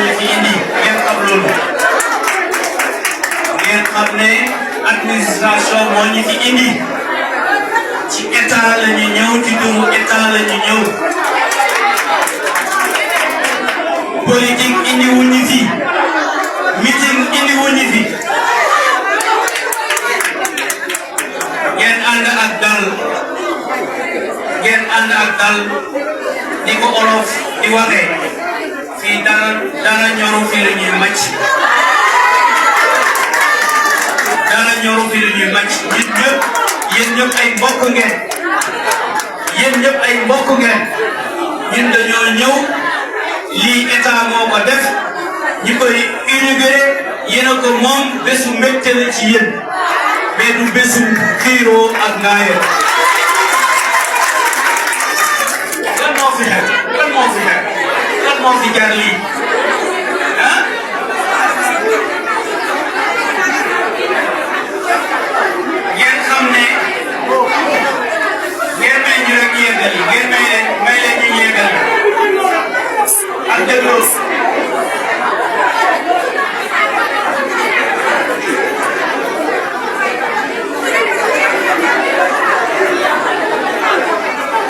ñu fi indi ngeen xam loolu ngeen xam ne administration moo ñu fi indi ci état la ñu ñëw ci turu état la ñu ñëw politique indi wuñu fi meeting indi wuñu fi ngeen ànd ak dal ni ko olof di waxee fii dara ñoru fi lu ñuy màcc yéen ñëpp ay mbokk ngeen ñun dañoo ñëw lii état moo ko def ñi koy inauguré yéen a ko moom bésu mbégte la ci yéen mais du bésu xiiroo ak ngaayoo lan moo fi jar lii